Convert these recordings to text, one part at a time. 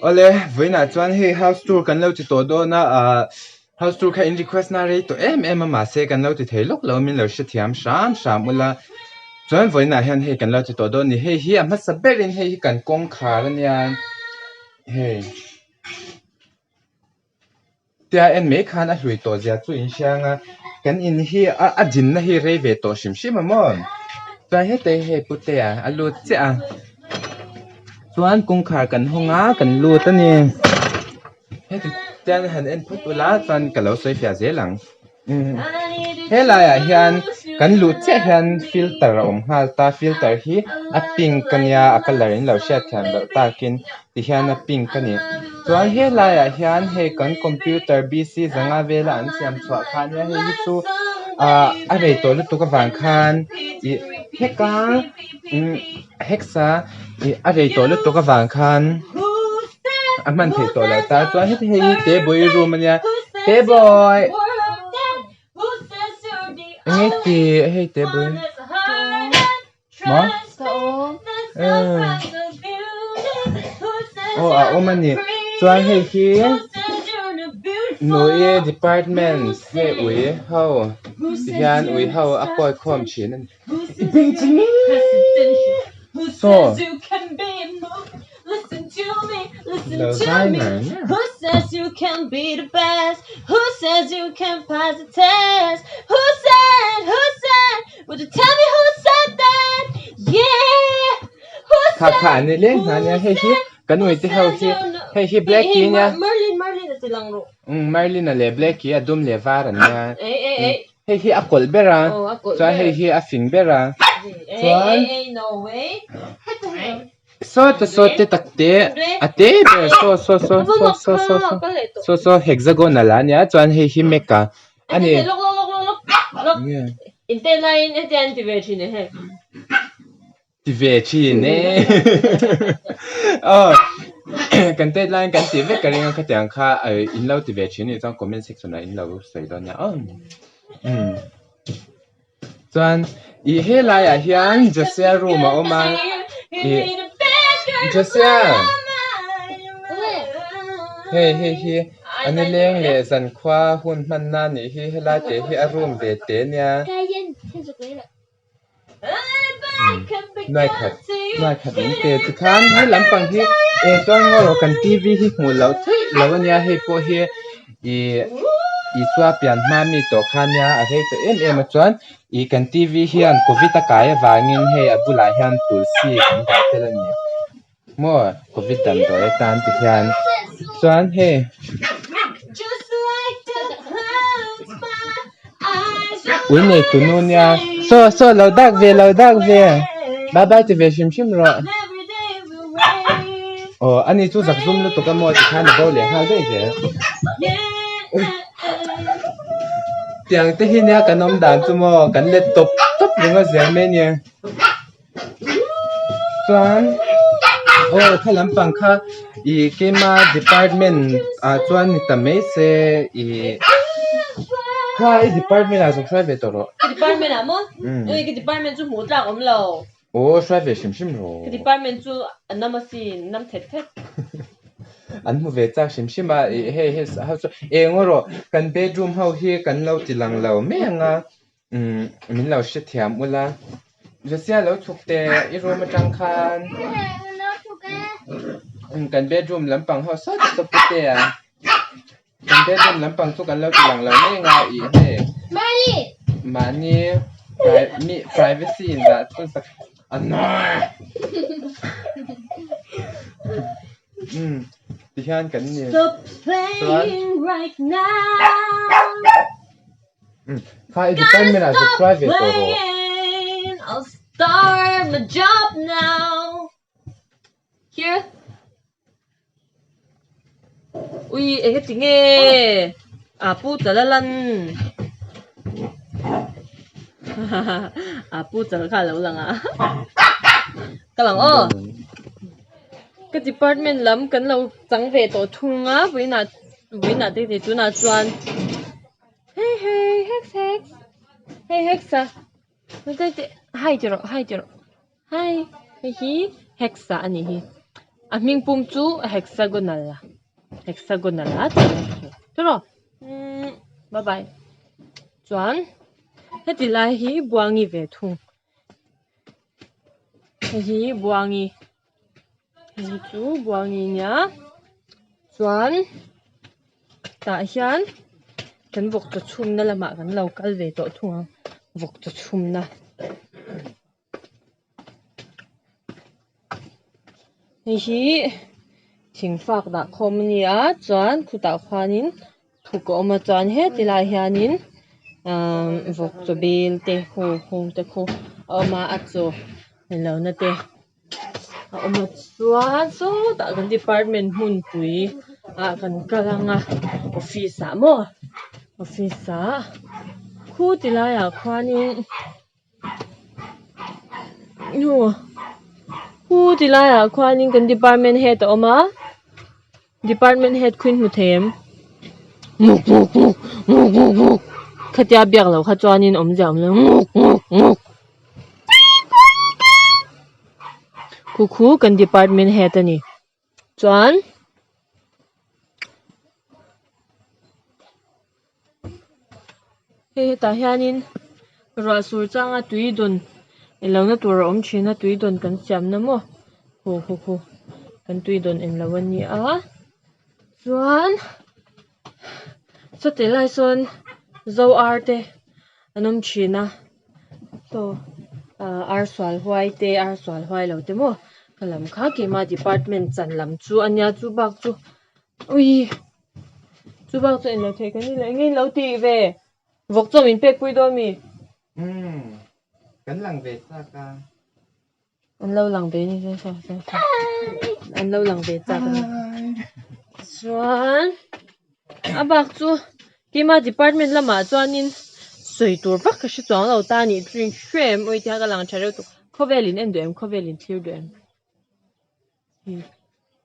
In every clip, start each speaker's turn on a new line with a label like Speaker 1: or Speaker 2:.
Speaker 1: Awle vawiinah chuan hei house tour kan lo ti tawh dawn a ah house tour kha in request na rei tawh em em a mahse kan lo ti thei lawk lo min lo hrethiam hram hram ula chuan vawiinah hian hei kan lo ti tawh dawn a ni hei hi a hmasa berin hei hi kan kawngkhar ania hei. Tia en mai khan a hlui tawh zia chu in hriang a, kan in hi a a dinna hi rei ve tawh hrim hrim a maw? Chuan heta hi hei putea a lut chiah a, chuan kawngkhar kan hawng a kan lut a ni. Heti chuan han en phawt ula chuan ka lo sawi fiah zel ang. Helaiah hian kan luh chiah hian filter a awm nghal ta filter hi a pink a nia a colour in lo hriat thiam loh takin tihian a pink a ni chuan helaiah hian hei kan computer b c zanga vela an siam chhuah kha ania hei hi chu ah a rei tawh lutuk avang khan ih heka imm heksa ih a rei tawh lutuk avang khan a hman theih tawh loh ta chuan heti hei hi tebawii room ania tebawii enge tih hei tebawii maw aw a awm ani chuan hei hi nui department hei ui ho tihian ui ho a kawi khawm thin a ni. Saw lo zai ngar ngar. Kha kha an ni leng hna nia hei hi kan ui te ho hi hei hi black tea nia Merlin a leh black tea a dum leh var an nia. Hei hi a kawlh ber a chuan hei hi a fing ber a chuan sawta saw te tak te a te ber saw saw saw saw saw saw saw saw hexagonal a nia chuan hei hi mech a ani Ti ve thin e aw kan tet laiin kan tih vek ka ring a khatiang kha in lo ti ve thin anih chuan comment section ah in lo sawi dawn nia aw umm chuan ih helaiah hian Josia room a awm a ih Josia hei hei hi a nileng leh zankhua hun hmanna anih hi helai te hi a room ve te nia. Nuai khat nuai khat min pe tikhan he lampang hi eh chuan ngaw rawh kan t v hi hmuh loh theih loh a nia hei pawh hi ih Isua pian hma mi tawh kha nia a rei tawh em em a chuan ih kan t v hian covid a kai avangin hei a bulah hian tulsi kan dah tel a ni maw covid damdawi atan ti hian chuan hei. Ui nei tu nu nia saw saw lo dak ve lo dak ve bye bye ti ve hrim hrim rawh aw ani chu zak zum lutuk a maw tikhan a bo leh nghal daih zel tiang te hi nia kan awm dan chu maw kan let tawp tawp ringawt zel mai nia. Chuan aw kha lampang kha ih keima department ah chuan ni ta mai se ih kha i department ah zawk hruai ve tawh rawh.
Speaker 2: Ka department ah maw? Ui ka department chu hmuh tlak awm lo.
Speaker 1: Aw hruai ve hrim hrim rawh.
Speaker 2: Ka department chu a nam asin nam thet thet.
Speaker 1: An hmu ve chak hrim hrim a ih hei hei ho chu eng erawh kan bedroom ho hi kan lo ti lang lo mai ang a. Umm min lo hrethiam ula Josia lo chhuk teh i room atang khan umm kan bedroom lampang ho saw te saw pute a kan bedroom lampang chu kan lo ti lang lo mai anga ih hei mahni mi privacy in zah chhun sak a umm tihian kan ni chuan. Kha i department ah zuk hruai ve tawh rawh.
Speaker 2: Ui eng ati nge a pu chal a lan a pu chal kha a lo lang a ka lang aw ka department lam kan lo chang ve tawh thung a vawiinah vawiinah te ti tunah chuan. Hei hei hex hex hei hex a hi ti rawh hi ti rawh hi hei hi hex a anih hi. A hming pum chu hexagonal a hexagonal a tih a ni tiraw umm bye bye chuan heti lai hi buangi ve thung hei hi buangi hei chu buangi nia chuan tah hian kan vawk chaw chhumna lamah kan lo kal ve tawh thung ang vawk chaw chhumna. Hei hi thing fak dah khawm a ni a chuan khutah khuanin thuk a awm a chuan heti lai hianin ahh vawk chaw bel te khu hung te khu a awm a a chaw lohna te a awm a chuan sawtah kan department hmunpui ah kan kal ang a office ah maw office ah khu ti laiah khuanin. Hu ti laiah khuanin kan department head a awm a department head khu in hmu thei em nguk nguk nguk nguk nguk nguk khatia biak loh kha chuanin awmzia a awm lo nguk nguk nguk khu khu kan department head a ni chuan. Hei hetah hianin ruah sur changa tui dawn eng lohna tur a awm thin a tui dawn kan siamna maw khu khu khu kan tui dawn eng lo a ni a chuan sawti lai sawn zo ar te an awm thin a saw ah ar sual huai te ar sual huai lo te maw ka lam kha keimah department chan lam chu a nia chu bak chu ui. Chu bak chu englo theih ka ni leh eng eng lo tih ve vawk chaw min pek pui dawn mi?
Speaker 1: Umm kan lang ve chak a.
Speaker 2: An lo lang ve ni saw saw saw an lo lang ve chak a ni. Chuan a bak chu keima department lamah chuanin sawi tur vak ka hre chuang lo ta nih chu in hrem ui tia ka lang tha reuh tuk khawvel in en duh em khawvel in thlir duh em.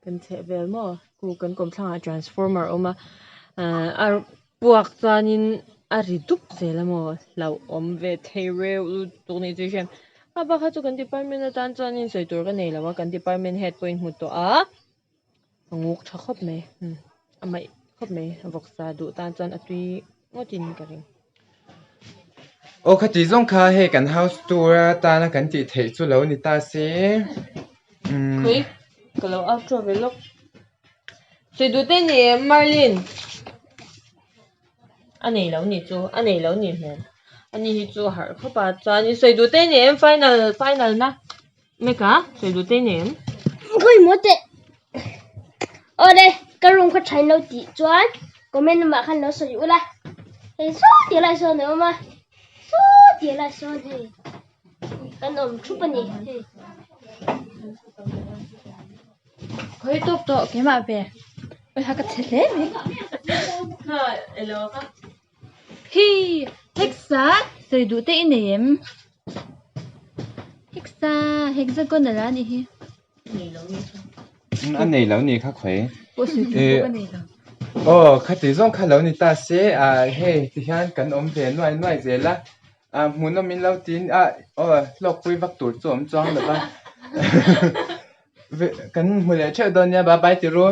Speaker 2: Kan chheh vel maw khu kan kawmthlangah transformer a awm a ahh a puak chuanin a ri dup zel a maw hlauhawm ve thei reuh lutuk ni chu hriat a bak kha chu kan department atan chuanin sawi tur ka nei lo a kan department head pawhin hmu tawh a a nguk tha khawp mai a maih khawp mai vawksa duh tan chuan a tui ngawtin ka ring.
Speaker 1: Aw khati zawng kha hei kan house tour atana kan tih theih chu lo ni ta se. Umm.
Speaker 2: Khawi ka lo outro ve lawk. Sawi duh te ni em Marlin? A nei lo ni chu a nei lo ni hmel. Ani hi chu a harh khawp a chuan i sawi duh te ni em final final na Meka sawi duh te ni em?
Speaker 3: Khawi maw teh. Awle ka room kha thain lo tih chuan comment lamah khan lo sawi ula. Hei saw tih lai sawn a awm a, saw tih lai sawn hei kan awm thup a ni hei.
Speaker 4: Khawi tawk tawh keimah ve. Oi ha ka chhe hle mai.
Speaker 2: Ha elo ka.
Speaker 4: Hi hexa sawi duh te i nei em? Hexa hexagonal a nih hi.
Speaker 1: A nei lo ni kha khawi. Aw khati zawng kha lo ni ta se ah hei ti hian kan awm ve nuai nuai zel a ah hmuhnawm in lo tiin ah aw hlawkpui vak tur chu a awm chuang lo va kan hmu leh theuh dawn nia bye bye ti ru.